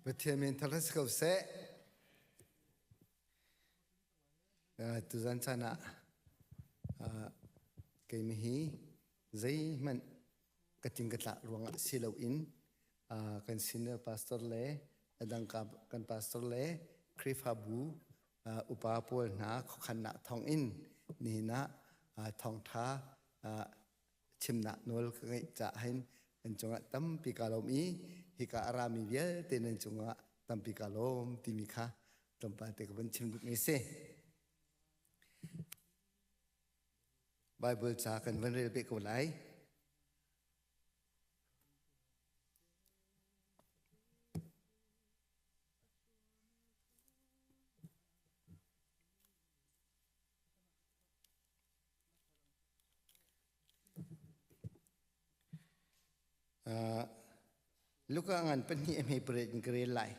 Pathian min thar si ko seh. Tuzan caan ah keimah hi zeihmanh ka ting ka tlak ruangah si loin kan senior pastor le a dang kan pastor le Khrihfabu upa pawl hna khuakhannak thawngin nihin ah thawngṭha chimnak nawl ka ngeih caah hin nan cungah tampi kaa lawm i hika a rami vialte nan cungah tampi kaa lawm timi kha tlawmpal te ka vun chim duhmi a si. Bible ca kan van rel beh ko lai. Luka ngan pahnih a hme pariat in ka rel lai.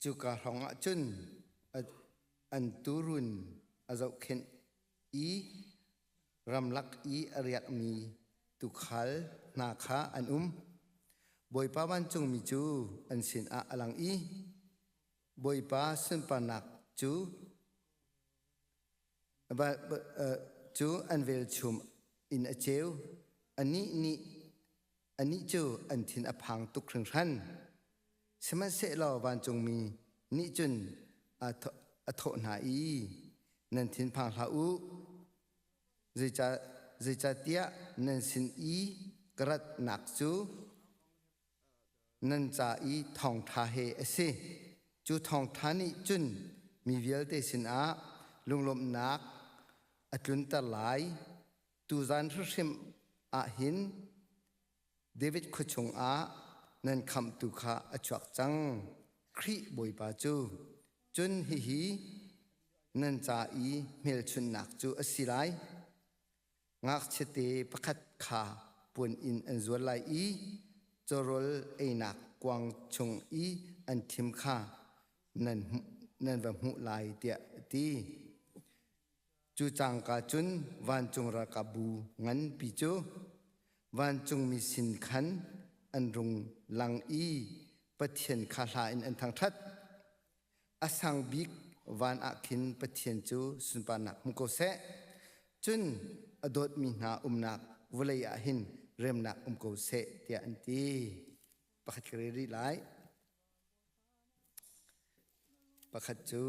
Cuka hrawng ah cun an tuurun a zohkhenh i ramlak i a riakmi tuukhal hna kha an um. Bawipa vancungmi cu an sinah a lang i Bawipa sunparnak cu cu an velchum in a ceu. Anih nih anih cu an thin a phang tuk hringhran. Sihmanhsehlaw vancungmi nih cun a thawh hna i, Nan thin phang hlah u. Zeicahtiah nan sin i ka ratnak cu nan ca i thawngṭha he a si. Cu thawngṭha nih cun mi vialte sinah lunglawmhnak a tlunter lai. Tuzan hrimhrim ah hin David khua chungah nan khamhtu kha a chuak cang, Khrih Bawipa cu. Cun hihi nan ca i hmelchunhnak cu a si lai. Ngakchiate pakhat kha puan in an zual lai i cawrawl einak kuang chung i an thim kha nan va hmuh lai, tiah a ti. Cu cangka cun vancung ralkapbu nganpi cu vancungmi sin khan an rung lang i Pathian kha hla in an thangṭhat. A sang bik van ah khin Pathian cu sunparnak hmu ko seh. Cun a dawtmi hna umnak vawlei ah hin remnak um ko seh, tiah an ti. Pakhat ka rel rih lai. Pakhat cu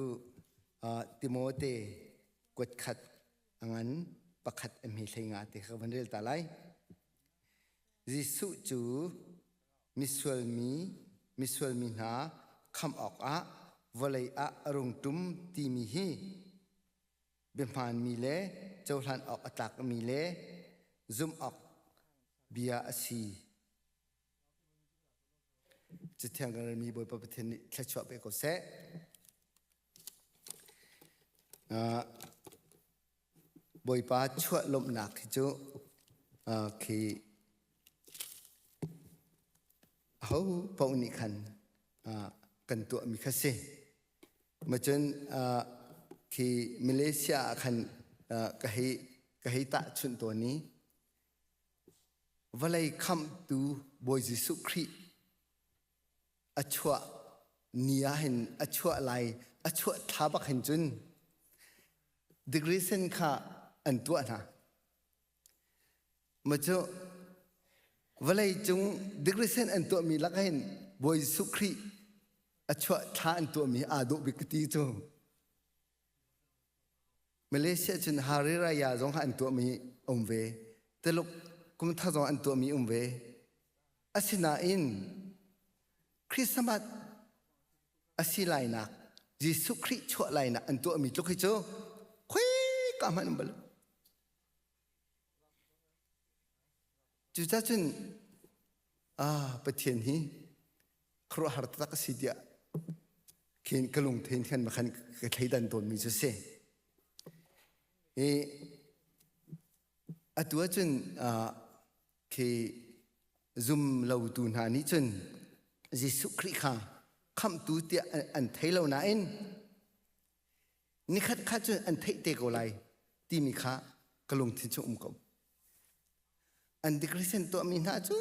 Timote kuatkhat a ngan pakhat a hme hlei nga te kha ka van rel ta lai. Jesuh cu misual mi misual mi hna khamh awkah vawlei ah a rung ṭum timi hi biahmaanmi le cohlan awk a tlakmi le zumh awk bia a si. Cathiang kan relmi Bawipa Pathian nih thluachuah pe ko seh. Bawipa chuah lawmhnak hi cu khi aho paoh nih khan kan tuahmi kha si. Macun khi Malaysia ah khan ka hei ka hei tahchunh tawn i Vawlei khamhtu Bawi Jesuh Khrih a chuah ni ah hin a chuah lai a chuah thla bak hin cun degree sen kha an tuah hna. Ma cu vawlei cung degree sen an tuahmi lak hin Bawi Jesuh Khrih a chuah thla an tuahmi aa dawh bik ka ti cu. Malaysia cun Hari Raya zong an tuahmi um ve. Tuluk kumthar zong an tuahmi um ve. Asinain Christmas a si lainak Jesuh Khrih chuah lainak an tuahmi tluk hi cu khuika hmanh um bal. Cucacun ah Pathian hi khuaruahhar taktak a si tiah khin ka lungthin khan khan ka thleidan tawnmi cu si. Hi atu ahcun khi zum lotu hna nih cun Jesuh Khrih kha khamhtu tiah an thei lo nain nikhat kha cun an theih te ko lai timi kha ka lungthin chung um ko. An degree sen tuahmi hna cu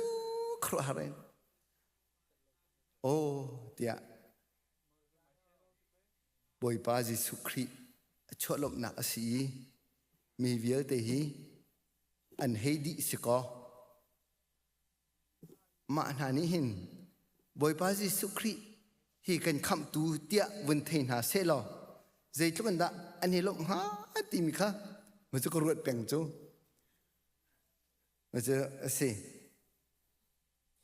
khuaruahhar in. Aw tiah Bawipa Jesuh Khrih a chuah lawmhnak a si i mi vialte hi an hei dih si kaw mah hna nih hin Bawipa Jesuh Khrih hi kan khamhtu tiah vun thei hna sehlaw zeitluk in dah an i lawmh hnga timi kha ma cu ka ruat peng cu ma cu a si.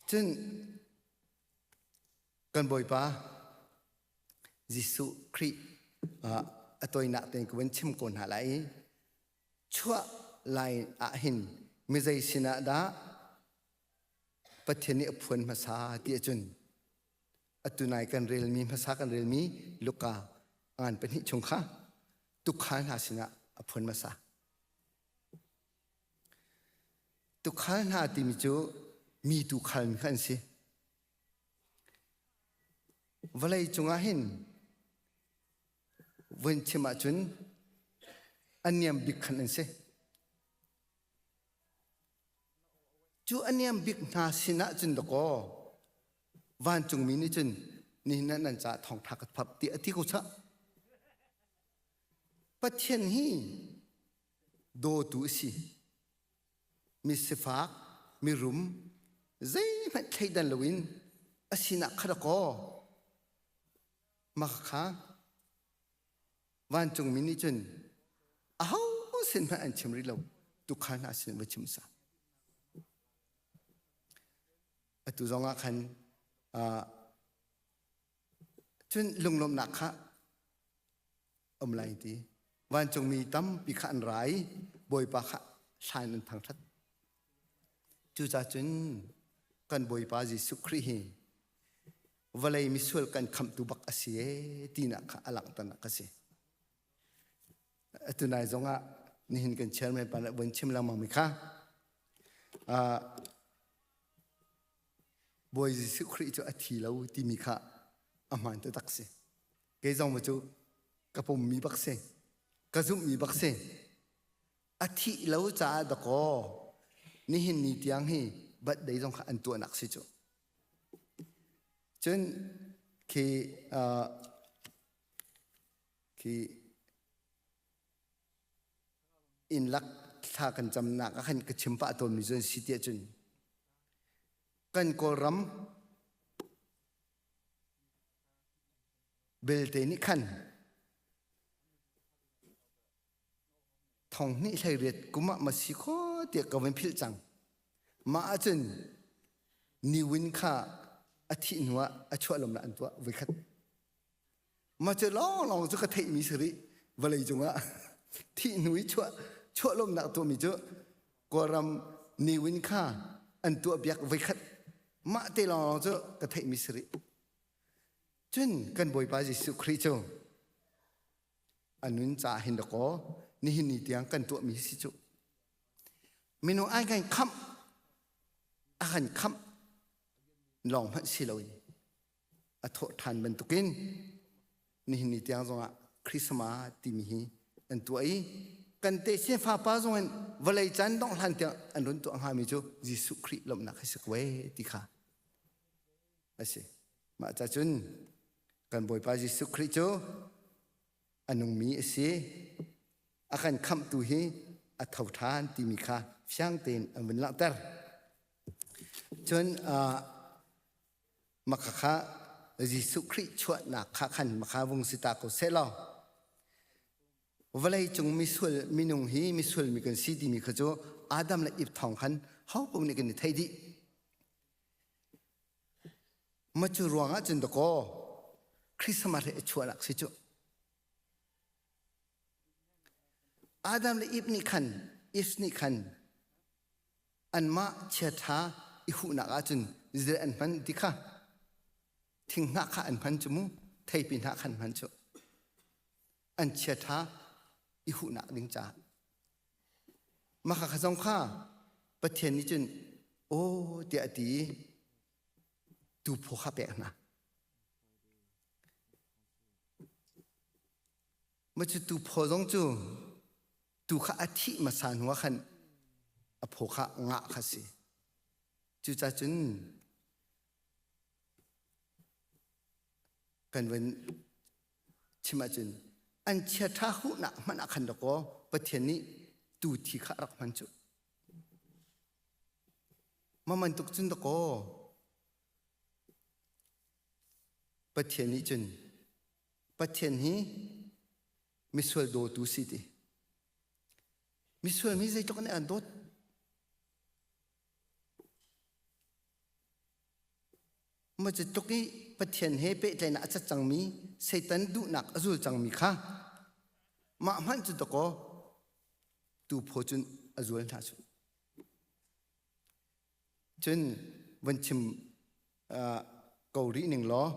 Cun kan Bawipa Jesuh Khrih a toinak tein ka vun chim ko hna lai i chuah lai ah hin mizei sinah dah Pathian nih a phuan hmasa ti ahcun atu nai kan relmi hmasa kan relmi Luka ngan pahnih chung kha tukhal hna sinah a phuan hmasa. Tukhal hna timi cu mi tukhal mi kha an si. Vawlei cungah hin vun chim ahcun a niam bik khan an si. Cu a niam bik hna sinah cun dakaw vancungmi nih cun nihin ah nan caah thawngṭha ka phap ti a ti ko chah. Pathian hi dawtu a si. Mi sifak, mirum, zeihmanh thleidan loin a sinah kha kaw mah kha vancungmi nih cun aho sin hmanh an chim rih lo tukhal hna sin va chim sa atu zong ah khan cun lunglawmhnak kha um lai ti vancungmi tampi kha an ra i bawipa kha hlan an thangṭhat cucaah cun kan bawipa Jesuh Khrih hi vawlei misual kan khamhtu bak a si ee tinak kha a langhternak a si atu nai zongah nihin kan chairman pa nih von chim lengmang mi kha Bawi Jesuh Khrih cu a thi lo timi kha a hmaan taktak si. Kei zong cu ka pummi bak si. Ka zumhmi bak si. A thih lo caah dakaw nihin ni tiang hi birthday zong kha an tuahnak si cu. Cun khi uh, khi inn lak thla kan camnak ah khan ka chim pah tawnmi cu an si tiah cun kan Kawlram belte nih khan thong hnih 18 kum ah ma si kho tiah ka van philh cang. Mah ahcun niwin kha a thih hnu ah a chuah lom an tuah voikhat. Mah cu lawnglawng cu ka theihmi si rih vawlei cungah thih hnu i chuah chuah lawmnak tuahmi cu Kawlram niwin kha an tuah biak voikhat mah te lawnglawng cu ka theihmi si rih. Cun kan Bawipa Jesuh Khrih cu a nun caah hin dakaw nihin ni tiang kan tuahmi si cu minung ai kan khamh a kan khamh lawng hmanh si loin a thawh ṭhan bantukin nihin ni tiang zongah Christmas timi hi an tuah i kan techin fapa zongin vawlei caan dongh hlan tiang an run tuah hngami cu Jesuh Khrih lawmhnak hi si ko ee ti kha a si. Mah ca cun kan Bawipa Jesuh Khrih cu a nungmi a si. A kan khamhtu hi a tho ṭhan timi kha fiang tein an vun langhter. Cun Maka kha Jesuh Khrih chuahnak kha khan maka vung si ta ko seh law vawlei cung misual minung hi misual mi kan si timi kha cu Adam le Eve thawng khan ho paoh nih kan i thei dih. Ma cu ruangah cun dakaw Christmas hi a chuahnak si cu. Adam le Eve nih khan Eve nih khan anmah chiaṭha i huhnak ahcun zil an hman ti kha thinghnah kha an hman cu mu theipi hnah kha an hman cu an chiaṭha i huhnak ding caah mah kha zong kha Pathian nih cun aw tiah a ti i tuphaw kha pek hna mah cu tuphaw zong cu Tu kha a thih hmasa hnu ah khan a phaw kha ngah kha si. Cucacun Kan van chim ahcun an chiaṭha huhnak hmanh ah khan dakaw Pathian nih tu thi kha a rak hman cu. Mah bantuk cun dakaw Pathian nih cun Pathian hi misual dawtu si ti. Misual mi zeitluk nih an dawt? Maw cu tluk i Pathian he pehtlaihnak a cat cangmi Satan duhnak a zul cangmi kha mah hmanh cu dakaw tu phaw cun a zual hna cu. Cun von chim ko rih ning law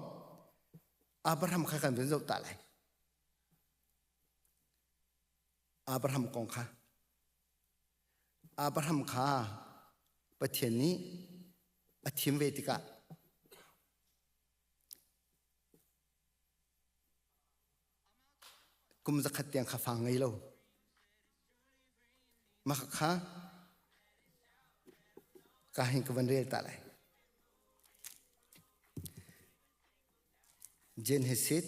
Abraham kha kan vun zoh ta lai. Abraham kong kha Abraham kha Pathian nih a thim ve tikah kum zakhat tiang kha fa ngei lo. Mah kha ka hin ka van rel ta lai. Genesis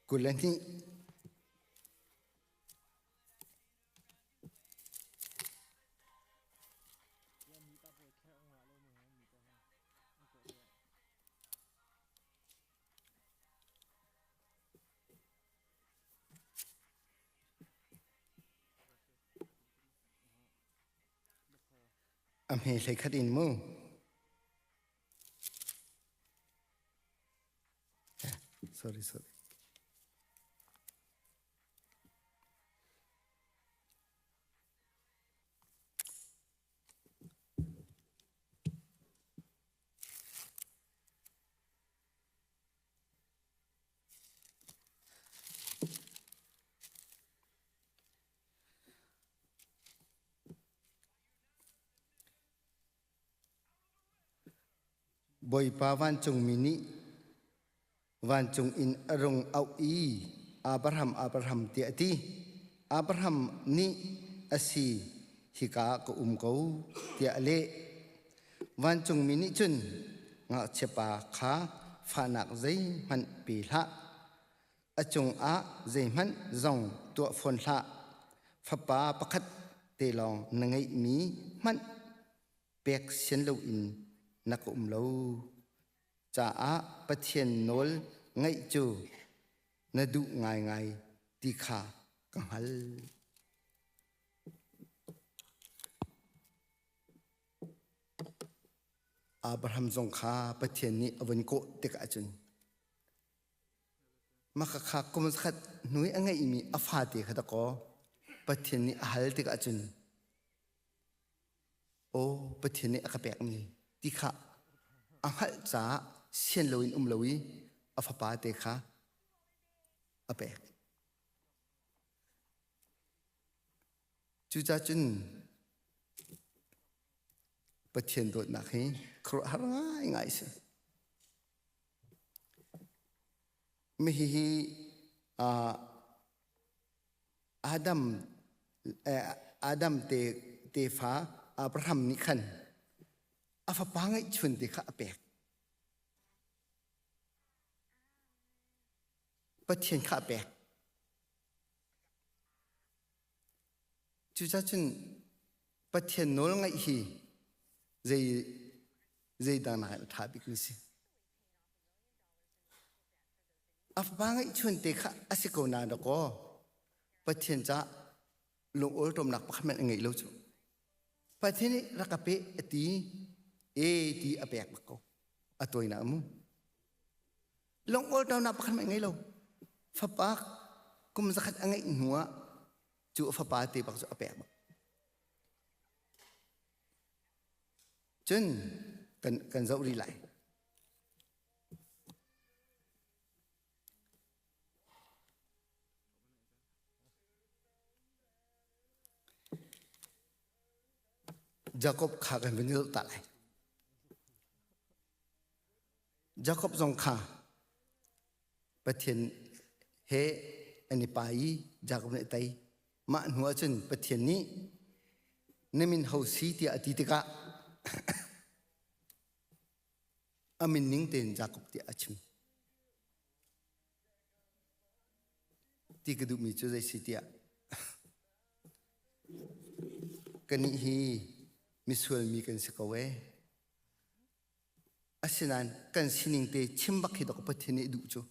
22. A hme hlei khat in mu. Sorry, sorry. Bawipa vancungmi nih vancung in a rung auh i Abraham, Abraham tiah a ti. Abraham nih a si, hika ah ka um ko tiah a leh. Vancungmi nih cun ngakchiapa kha fahnak zeihmanh pe hlah. A cungah zeihmanh zong tuah fawn hlah. Fapa pakhat te lawng na ngeihmi hmanh pek sian loin na ka um lo caah Pathian nawl ngaih cu na duh ngaingai ti kha ka hngalh. Abraham zong kha Pathian nih a vun kawh tikah cun maka kha kum zakhat hnu i a ngeihmi a fate kha dakaw Pathian nih a hal tikah cun Aw Pathian nih a ka pekmi ti kha a hngalh caah sian loin um lo i a fapa te kha a pek. Cucaah cun Pathian dawtnak hi khuaruahhar ngaingai a si. Hihi Adam Adam te tefa Abraham nih khan a fapa ngeihchun te kha a pek. Pathian kha a pek. Cucaah cun Pathian nawl ngaih hi zei zeidang nakin a ṭha bikmi si. A fapa ngeihchun te kha a si ko na dakaw Pathian caah lungawlṭawmnak pakhat hmanh a ngeih lo cu. Pathian nih rak ka pe a ti e ti a pek bak ko. A tawinak mu. Lungawlṭawmnak pakhat hmanh a ngei lo. Fapa kum zakhat a ngeih hnu ah cu a fapa te bak cu a pek bak. Cun kan kan zoh rih lai. Jakob kha kan vun zoh ta lai. Jakob zong kha Pathian he an i pa i Jakob nih a tei. Mah hnu ahcun Pathian nih na min ho si tiah a ti tikah a min ning tein Jakob tiah a chim. Ti ka duhmi cu zei si tiah Kannih hi misual mi kan si ko ee. Asinain kan sining te chim bak hi dok Pathian nih duh cu.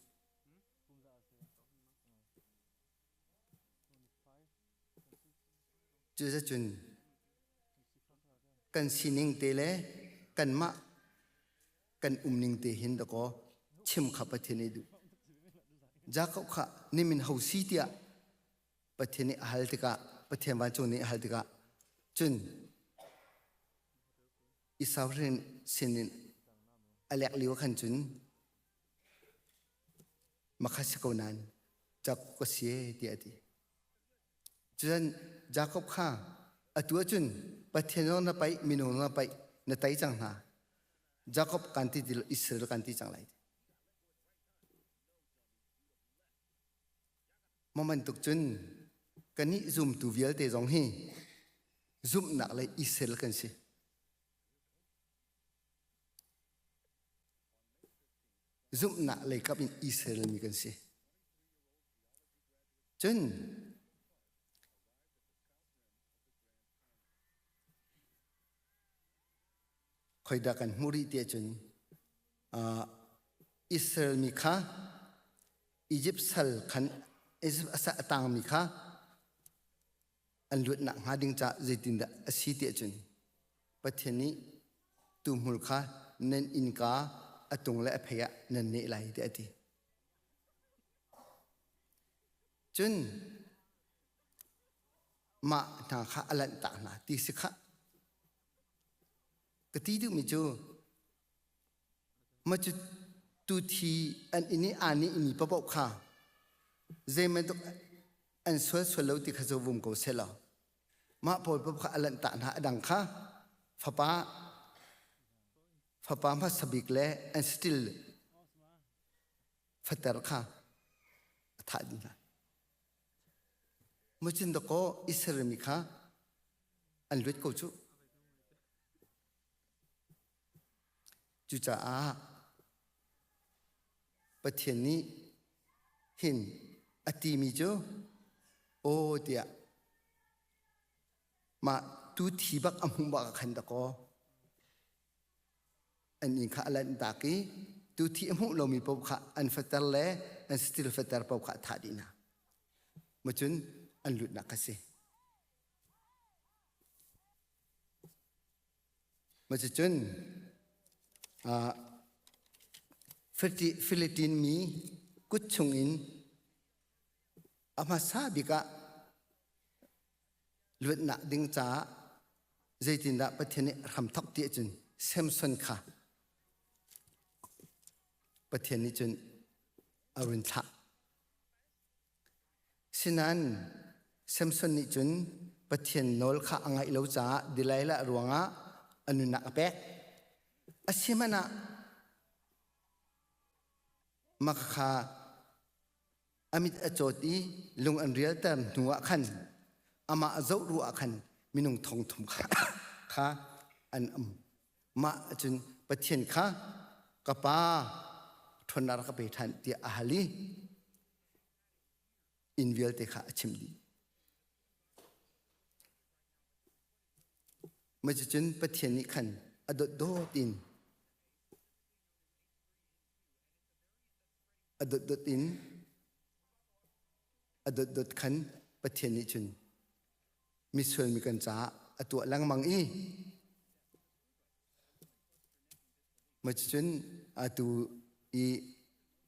Cuzacun kan sining te le kanmah kan umning te hin dakaw chim kha Pathian nih duh. Jakob kha nimin ho si tiah Pathian nih a hal tikah Pathian vancung nih a hal tikah cun Esau hrin sinin a lek lio khan cun makha si ko nain Jakob ka si tiah a ti. Cun Jakob kha atu ahcun Pathian zong na paih minung zong na paih na tei cang hna. Jakob kan ti ti lo Israel kan ti cang lai. Mah bantuk cun kannih zumtu vialte zong hi zumhnak le Israel kan si. Zumhnak lei kap in Israel mi kan si. Cun khoidah kan hmuh rih ti ahcun Israel mi kha Izipt sal khan Izipt a tangmi kha an luatnak hnga ding caah zeitindah a si ti ahcun Pathian nih tuhmul kha nan innka a tung le a phei ah nan neh lai tiah a ti. Cun mah hna kha a lanhtak hna ti si khah. Ka ti duhmi cu Mah cu tuthi an inn i aa nih mi paohpaoh kha zeibantuk an sual sual lo ti kha cu vum ko seh law mah pawl paoh kha a lanhtak hna a dang kha fapa fapa hmasa bik le an saṭil fater kha a thah dih hna. Mucin dakaw Israel mi kha an luat ko cuh. Cucaah Pathian nih hin a timi cu aw tiah mah tu thi bak a hmuh bak ah khan dakaw an inn kha a lanhtak i tu thi a hmuh lomi paoh kha an fater le an satil fater paoh kha a thah dih hna. Macun an lutnak a si. Cuticun Philitin mi kut chungin a hmasa bik ah luatnak ding caah zeitindah Pathian nih hramthawk ti ahcun Samson kha Pathian nih cun a run thlah. Sinain Samson nih cun Pathian nawl kha a ngaih lo caah Delilah ruangah a nunnak a pek. A si hmanh ah mah kha a mit a cawt i lung an rialter hnu ah khan amah zoh ruah ah khan minung thong thum kha an um. Mah cun Pathian kha ka pa ṭhawnnak rak ka pe ṭhan tiah a hal i inn vialte kha a chimh dih. Mah cucun Pathian nih khan a dotdot in a dotdot in a dotdot khan Pathian nih cun misual mi kan caah a tuah lengmang i Mah cucun atu i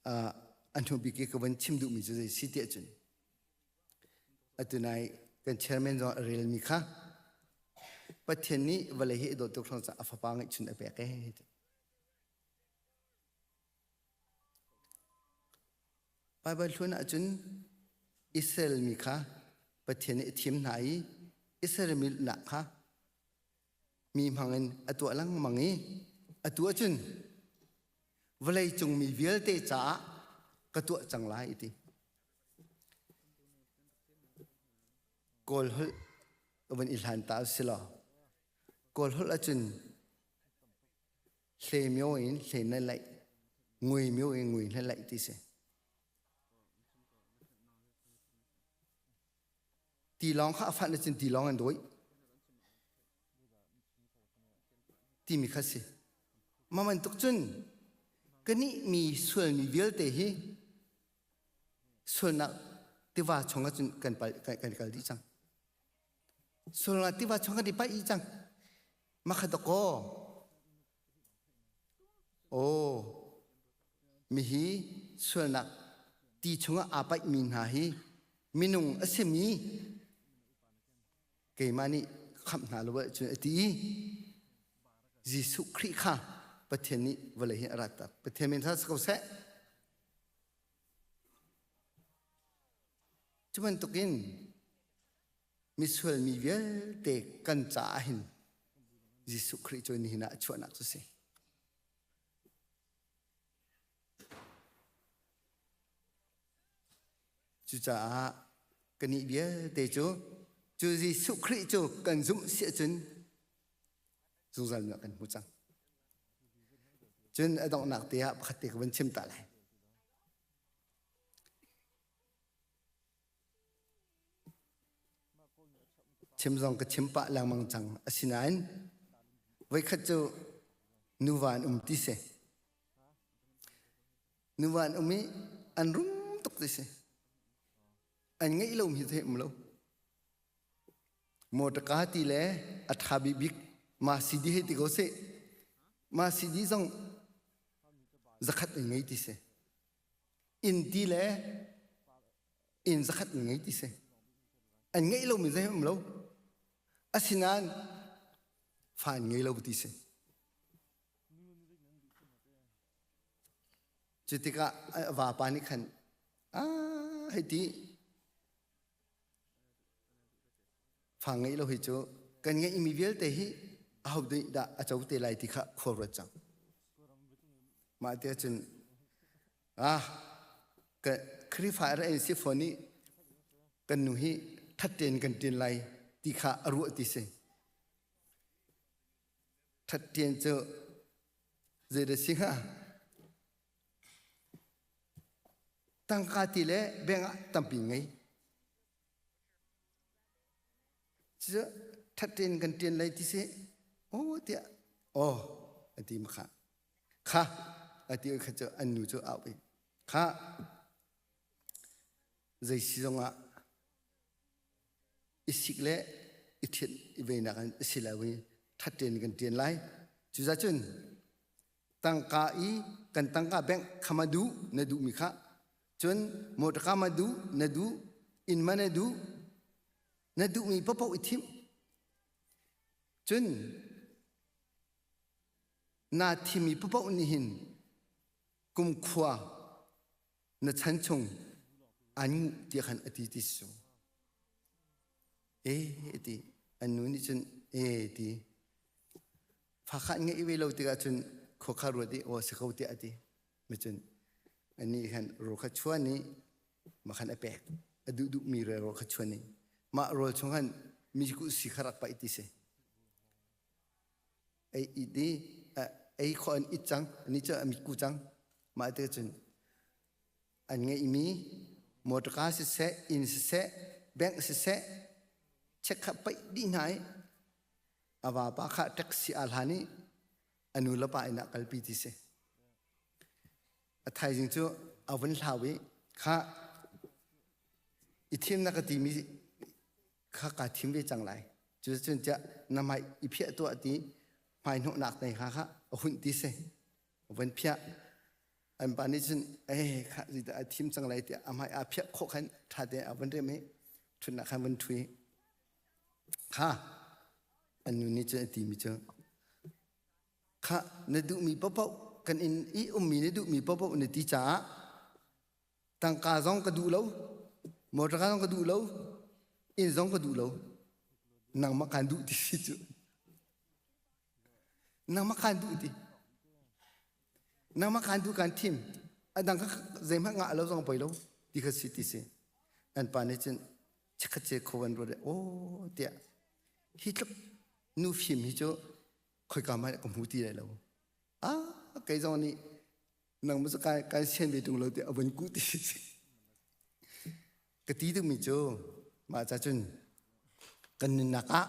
a hnu bik i ka van chim duhmi cu zei si tiah cun atu nai kan chairman zong a relmi kha Pathian nih vawlei hi a dawt tuk hrawng caah a fapa ngeihchun a pek ee. Baibal hlun ahcun Israel mi kha Pathian nih a thim hna i Israel mi nak kha mi hmangin a tuah lengmang i atu ahcun vawlei cung mi vialte caah ka tuah cang lai ti. Kawl holh van i hlan ta si law Kawl holh ahcun hle myo in hle na laih ngui myo in ngui na laih ti si. Tilawng kha a fanh ahcun tilawng an dawi timi kha si. Mah bantuk cun kanih mi sualmi vialte hi sualnak tiva chung ahcun kan kan kal dih cang. Sualnak tiva chung kan i paih cang. Mah kha dakaw Aw, mihi sualnak ti chungah aa paihmi hna hi minung a simi keimah nih khamh hna lo ahcun a ti i Jesuh Khrih kha Pathian nih vawlei hi a rat tak. Pathian min si ko seh. Cu bantukin misual mi vialte kan caah hin Jesuh Khrih cu nihin ah a chuahnak cu si. Cucaah kanih vialte cu cu Jesuh Khrih cu kan zumh si ahcun zungzal nunnak kan hmu cang. Cun a donghnak te ah pakhat te ka van chim ta lai. Chim zong ka chim pah lengmang cang. Asinain voikhat cu nuva an um ti si. Nuva an um i an rum tuk ti si. An ngeih lomi thei um lo. Mawṭaka ti le a ṭha bikbik ma CD hei ti ko seh. Ma CD zong zakhat an ngei ti si. Inn ti le inn zakhat an ngei ti si. An ngeih lomi zei um lo. Asinain fa an ngei lo ti si. Cu tikah a vapa nih khan ah hei ti fa ngeih lo hi cu kan ngeihmi vialte hi aho nih dah a co te lai ti kha khua ruat cang. Mah ti ahcun ah ka Khrihfa ra in si fawn i kan nu hi that tein kan ṭin lai ti kha a ruah ti si. That ṭian cu zei dah si hnga? Tangka ti le bank ah tampi ngei. Cucu ṭhat tein kan ṭian lai ti si. Aw tiah aw a ti ma kha. Kha a ti kha cu an nu cu au i kha zei si zongah i sik le i ṭhiat i veinak in a si lo i ṭhat tein kan ṭian lai. Cuzacun tangka i kan tangka bank kha ma duh na duhmi kha cun motor ma duh na duh inn ma na duh na duhmi paohpaoh i thim cun naa thimmi paohpaoh nih hin kumkhua na chan chung an nguh tiah khan a ti ti si e ti an nu nih cun e ti fa kha an ngeih ve lo tikah cun khua kha ruat i aw si ko tiah a ti mi cun anih khan rawl kha chuan i mah khan a pek a duh duhmi rawl kha chuan i mah rawl chung khan mi si kha rak paih ti si ei it i ei khawh an it cang ani cu a mitku cang mah te cun an ngeihmi motorka siseh inn siseh bank siseh check kha paih dih hna i a vapa kha taxi aa hlan i a nu le pa inn ah kalpi ti si a thaizing cu a vun hlau i kha i thimnak ka timi kha kaa thim ve cang lai cucun tiah na hmai i phiah tuah ti hmai hnawhnak nei kha kha a hunh ti si van phiah an pa nih cun eh kha zeidah a thim cang lai tiah a hmai aa phiah khawh khan ṭha tein a van rem i ṭhutnak khan van ṭhui kha an nu nih cun a timi cu kha na duhmi paohpaoh kan inn i ummi na duhmi paohpaoh na ti caah Tangka zong ka duh lo, motor zong ka duh lo, inn zong ka duh lo. Nangmah kaan duh ti si cu. Nangmah kaan duh ti. Nangmah kaan duh kaan thim. A dang kha zeihmanh ngah lo zong poi lo ti kha si ti si. An pa nih cun chikkhat ce kho an ruat aw tiah hi tluk nu fim hi cu khoika hmanh ka hmu ti lai lo. Ah kei zong nih nang ma kai kai sian ve tung lo ti a van ku ti ka ti duhmi cu mah ca cun. Kan nunnak ah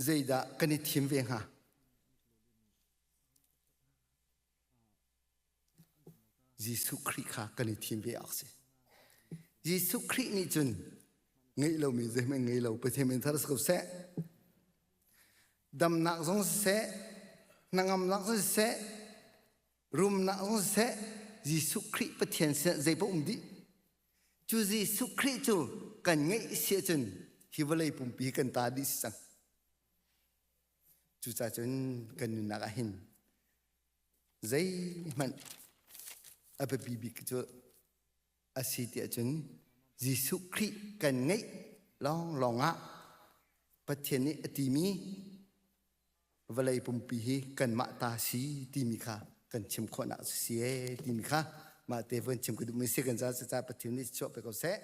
zeidah kan i thim ve hnga? Jesuh Khrih kha kan i thim ve awk si. Jesuh Khrih nih cun ngeih lomi zeihmanh ngei lo Pathian min thar si ko seh. Damnak zong siseh, hnangamnak zong siseh, rumnak zong siseh, Jesuh Khrih Pathian sin zeipaoh um dih. Cu Jesuh Khrih cu kan ngeih si ahcun hi vawlei pumpi hi kan ta dih si cang. Cucaah cun kan nunnak ah hin zeihmanh a biapi bik cu a si tiah cun Jesuh Khrih kan ngeih lawnglawng ah Pathian nih a timi vawlei pumpi hi kanmah ta si timi kha kan chim khawhnak si ee timi kha mah te von chim ka duhmi si kan ca ca Pathian nih chuah pe ko seh.